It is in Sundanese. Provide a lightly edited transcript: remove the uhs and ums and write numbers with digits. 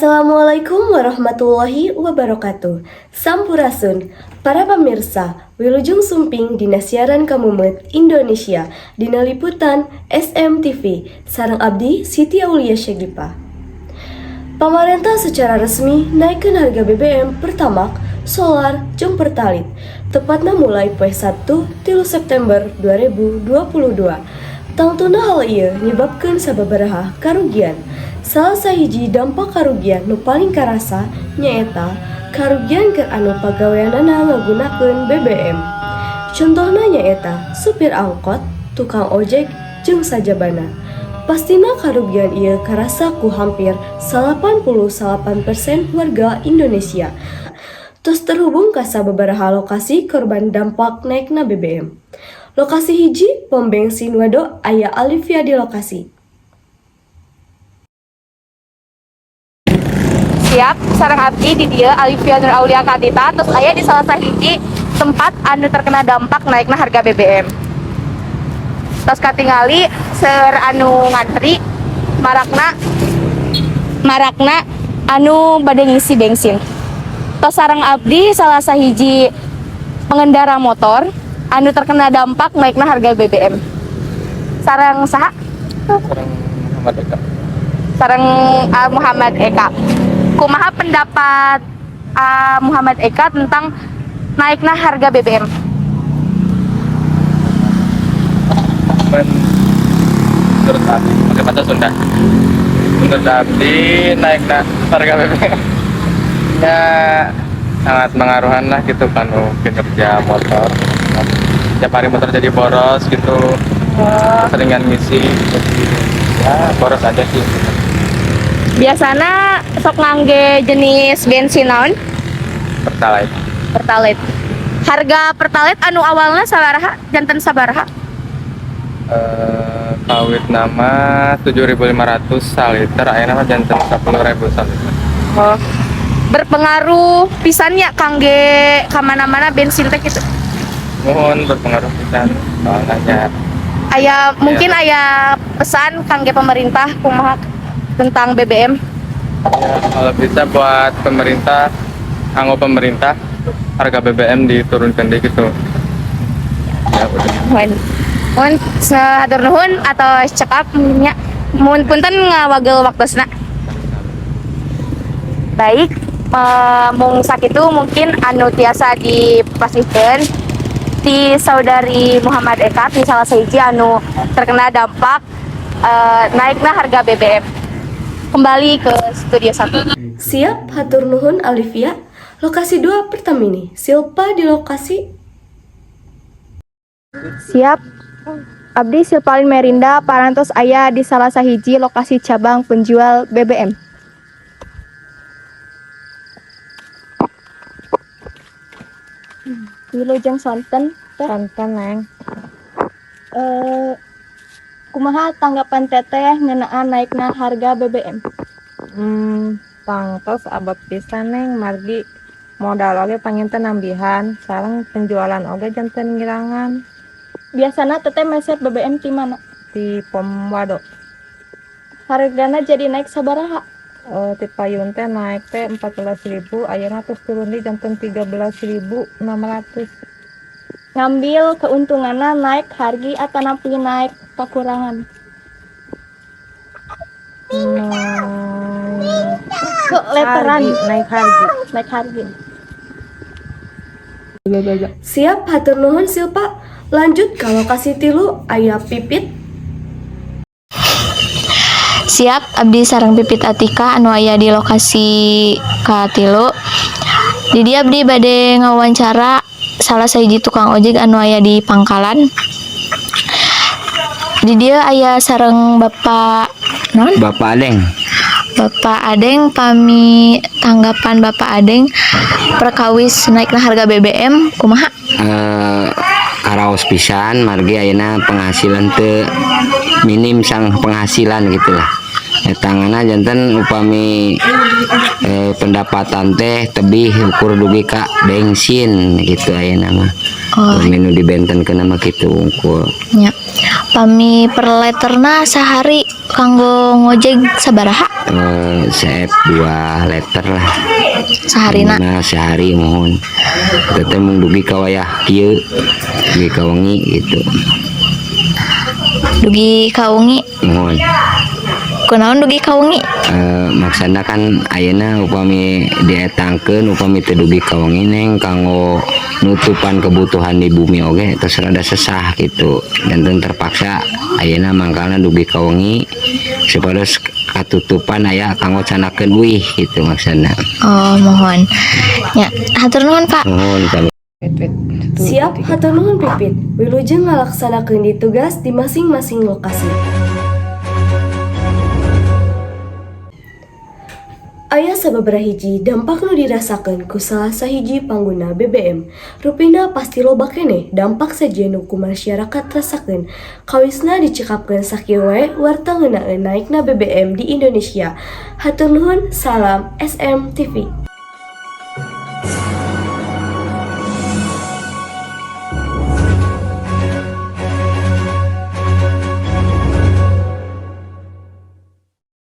Assalamualaikum warahmatullahi wabarakatuh. Sampurasun, para pemirsa, wilujeng sumping dina siaran Kamumet Indonesia dina liputan SMTV sareng abdi, Siti Aulia Syagipa. Pamarentah secara resmi naikkan harga BBM Pertamax, Solar, jeung Pertalite. Tepatnya mulai poe Sabtu 3 September 2022. Tangtuna hal ieu nyebabkeun sababaraha karugian. Salah sahiji dampak karugian nu paling karasa nyaeta karugian keur anu pagaweanana ngagunakeun BBM. Contohna nyaeta supir angkot, tukang ojek, jeung sajabana. Pastina karugian ieu karasa ku hampir 89% warga Indonesia. Tos terhubung ka sababaraha lokasi korban dampak naikna BBM. Lokasi hiji, pom bensin Wado, aya Alivia di lokasi. Siap, sareng abdi di dieu, Alivia Nur Aulia Katita, terus aya di salah sahiji tempat anu terkena dampak naikna harga BBM. Tos katingali seueur anu ngantri, marakna marakna anu bade ngisi bensin. Tos sareng abdi salah sahiji pengendara motor anu terkena dampak naikna harga BBM. Sareng saha? Sareng Muhammad Eka. Sareng Muhammad Eka. Kumaha pendapat Muhammad Eka tentang naiknya harga BBM? Menurut abdi, pakai bahasa Sunda. Menurut abdi, naiknya harga BBM ya sangat mengaruhan lah gitu kan, kinerja motor. Tiap hari motor jadi boros gitu, seringan ngisi, jadi ya boros aja sih. Biasanya sok ngangge jenis bensin naon? Pertalite. Pertalite. Harga Pertalite anu awalnya sabaraha janten sabaraha? Kawitna mah 7.500 saliter, ayeuna mah janten 10.000 saliter. Oh. Berpengaruh pisan nya kangge kamana-mana bensin teh gitu. Muhun, berpengaruh pisan, soalnya Aya mungkin aya pesan kangge pemerintah kumaha tentang BBM? Ya, kalau bisa buat pemerintah, kanggo pemerintah, harga BBM diturunkan deh gitu. Ya udah. Muhun. Muhun, hatur nuhun atau cekap nya. Muhun, punten ngawagel waktosna. Baik, mung sakitu mungkin anu tiasa dipasihkeun ti saudari Muhammad Eka, ti salah sahiji anu terkena dampak naikna harga BBM. Kembali ke studio 1. Siap, hatur nuhun, Alivia. Lokasi 2 Pertamini, Silpa di lokasi. Siap. Abdi Silpalin Merinda parantos aya di salah sahiji lokasi cabang penjual BBM. Wilujeng sonten, Teh. Sonten, Neng. Kumaha tanggapan Teteh ngeunaan naikna harga BBM? Tangtos abot pisan, Neng, margi modal oge panginten nambihan sareng penjualan oge janten ngirangan. Biasana Teteh meser BBM ti mana? Di Pom Wado. Hargana jadi naik sabaraha? Ti payun teh naik teh 14.000, ayeuna tos turun di janten 13.600. Ngambil keuntunganna naik hargi atau napi naik kekurangan? Naik Ke leteran. Hargi, naik hargi. Naik hargi. Siap, hatur nuhun, Silpa. Lanjut ke lokasi tilu, aya Pipit. Siap, abdi sareng Pipit Atika anu aya di lokasi katilu. Di dieu abdi bade ngawawancara salah sahiji tukang ojek anu aya di pangkalan. Di dieu aya sareng Bapak non? Bapak Adeng. Bapak Adeng, pami tanggapan Bapak Adeng perkawis naikna harga BBM kumaha? Karaos pisan, margi ayeuna penghasilan teu minim sang penghasilan gitu lah. Etangana janten upami pendapatan teh tebih ukur dugi ka bensin gitu ayeuna mah. Oh. Upami nu dibentenkeun mah kitu wungkul. Nya. Pami per literna sehari kanggo ngojek sabaraha? Seep 2 liter lah. Saharina? Nah, sehari, muhun. Teteh mung dugi ka wayah kieu, dugi ka wengi gitu. Dugi ka wengi? Muhun. Kunaon dugi ka wengi? Maksudna kan ayeuna upami dietangkeun, upami teu dugi ka wengi, Neng, kanggo nutupan kebutuhan di bumi oge terus rada sesah gitu, dan terpaksa ayeuna mangkalna dugi ka wengi supados katutupan aya kanggo candakeun uih gitu maksudna. Oh, muhun nya, hatur nuhun, Pak. Muhun, sami. Siap, hatur nuhun, Pipit. Wilujeng ngalaksanakeun di tugas di masing-masing lokasi. Aya sababaraha hiji dampak nu dirasakeun ku salah sahiji pangguna BBM. Rupina pasti loba keneh dampak sejen nu ku masyarakat rasakeun. Kawisna dicekapkeun sakieu wae warta ngeunaan naikna BBM di Indonesia. Hatur nuhun, salam SMTV.